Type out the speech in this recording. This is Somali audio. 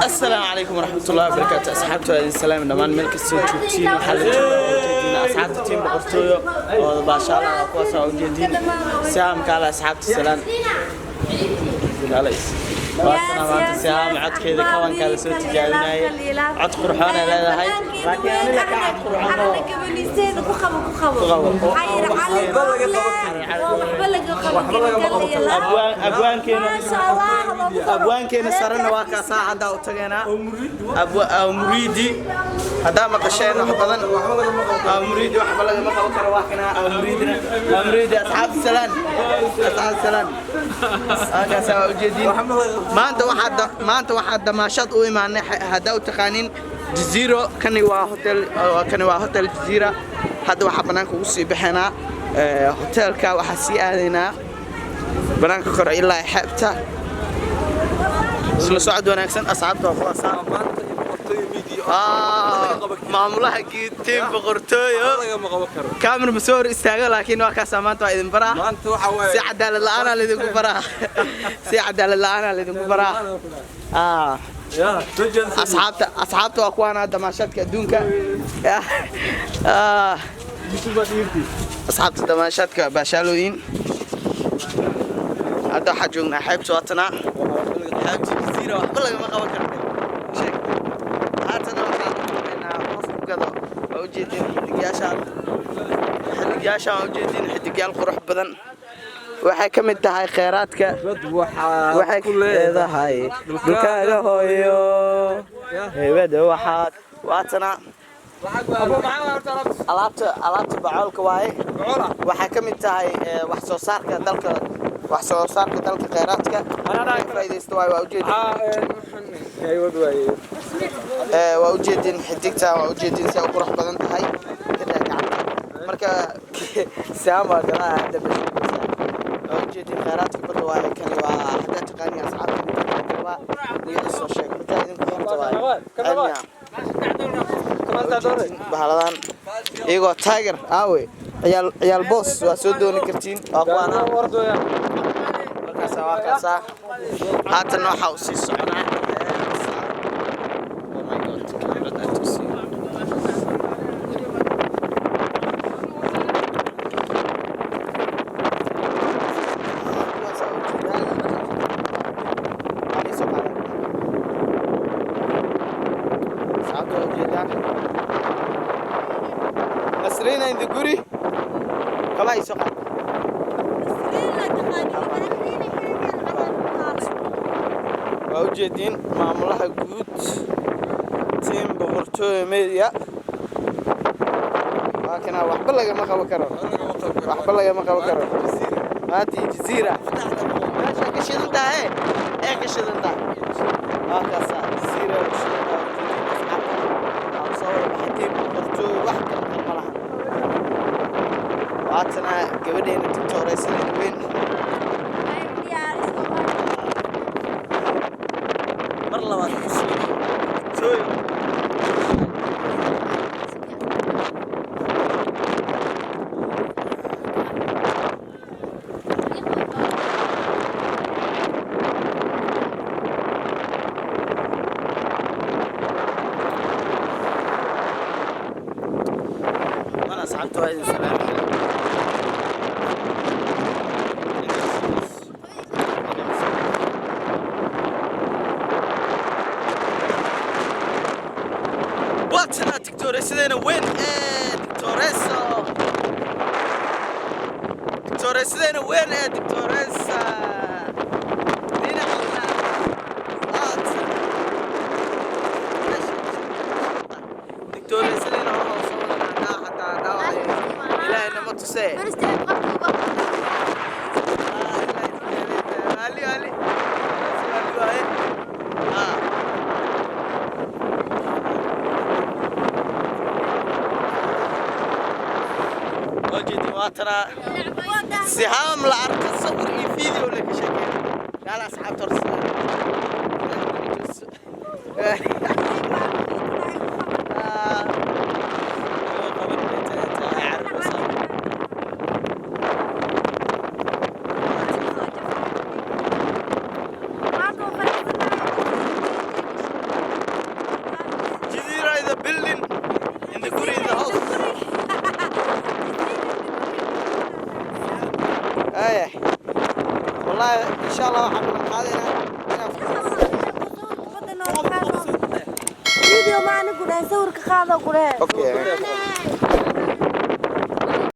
Asalaamu calaykum waraxmatullahi wabarakaatu. Asxaabta, waa idin salaami dhammaan meel kastoo joogtiin. Waxaa la joogaa, ujeediin, asxaabta team Boqortooyo oo baashaala waa kuwaas, waa ujeediin. Sihaamkaale, asxaabta salaan. Waatana maanta Sihaam codkeeda kabankaa la soo tijaabinayay. Cod qurxoon ay leedahay, laakiin aniga ka cod qurxoon oo ku qabo, ku qabo. Ku qabo. Xayir Cali oo waxba laga qaban karin. Abwaankeena. Maasha Allah, loogu qabo. Abwaankeena sarena waa kaasaa, haddaa u tagaynaa. Muriidi haddaa maqasheen wax badan, muriidi waxba lagama qaban karo. Waa kana muriidina, muriidi. Asxaabta salaan, asxaabta salaan. Halkaasaa waa ujeediin. Maanta waxaa damaashaad u imaanay, haddaa u taqaanin, Jazeera. Kani waa hotel, kani waa Hotel Jazeera. Hadda waxaa banaanka ugu sii baxaynaa hotelka, waxaa sii aadaynaa banaanka kore ilaa xeebta. Isla socod wanaagsan, asxaabta. Waa kuwaasaa maamulaha guud team Boqortooyo. Camera ma soo hor istaago, laakiin waa kaasaa. Maanta waa idin baraa si cadaalad la'aanaa laydinku baraa, si cadaalad la'aanaa laydinku baraa. Asxaabta, asxaabta, waa kuwaana damaashaadka adduunka. Asxaabta, damaashaadka baashaalooyin. Hadda waxaa joognaa xeebta, waatanaa xeebta Jazeera. Waxba lagama qaban karo. Sheeg, haatana waxaan u qof ku gado. Waa ujeedin xidigyaashaan, xidigyaashaan waa ujeedin, xidigyaal qurux badan. Waxay ka mid tahay kheyraadka, waxay ku leedahay dhulkaaga hooyo hebada. Waxaad waatana alaabta, alaabta bacoolka waaye. Waxay ka mid tahay wax soo saarka dalka, wax soo saarka dalka, kheyraadka ka faa'iidaysta waaye. Waa ujeedin, waa ujeedin xidigta, waa ujeedin si ay u qurux badan tahay. Kadaa gacanta marka saam waa gadaa hadda mashquulsan. Waa ujeedin kheyraadka badda waaye kani. Waa haddaa taqaani, asxaabta, waa magaciisa soo sheeg xitaa idinku qorta waaye cilmiga. Bahaladan iyagoo tiger aawe, ciyaal, ciyaal boos waa soo dooni kartiin. Waa kuwaana markaasa, waa kaasaa. Haatan waxaa u sii soconaa. Oh my God, kamerada aad tusiyo. Kuwaas aa ujeedaan. Waa ii soo qaaday. Asxaabta, waa ujeedaan. Nasriina in the guri kaba ii soo qaad. Waa ujeediin maamulaha guud team Boqortooyo Media. Waa kana, waxba lagama qaban karo, waxba lagama qaban karo. Maanta iyo Jazeera meesha ka shidan tahay ee ka shidan tahay, waa kaasa Jazeera ka shidan tahay. Ujeediin asxaabta, waa soo wada baxay team Boqortooyo, wax ka maqan ma laha. Waatana gabadheena tiktoreysada weyn. Mar labaad ku soo tooyo. Mana asxaabta, waa idin salaamay. Waatana tiktoreysyadeena weyn ee tiktoreso, tiktoreysyadeena weyn ee tiktoresa dhinaca. Waatana tiktoreysyadeena hore oo soo wadanaa, xataa dhaawacayo Ilaahay nama tusee. Ali, Ali, Ali waaye. Ah. Wajeedin, waatana Sihaam la arka sawir iyo video la ka sheekeen. Yaala asxaabta hor silaan. Ah. Ay wallahi, insha Allah waxaan ballan qaadaynaa inaan Video ma anigu dhahay, sawirka qaado ku dhahay. Okay.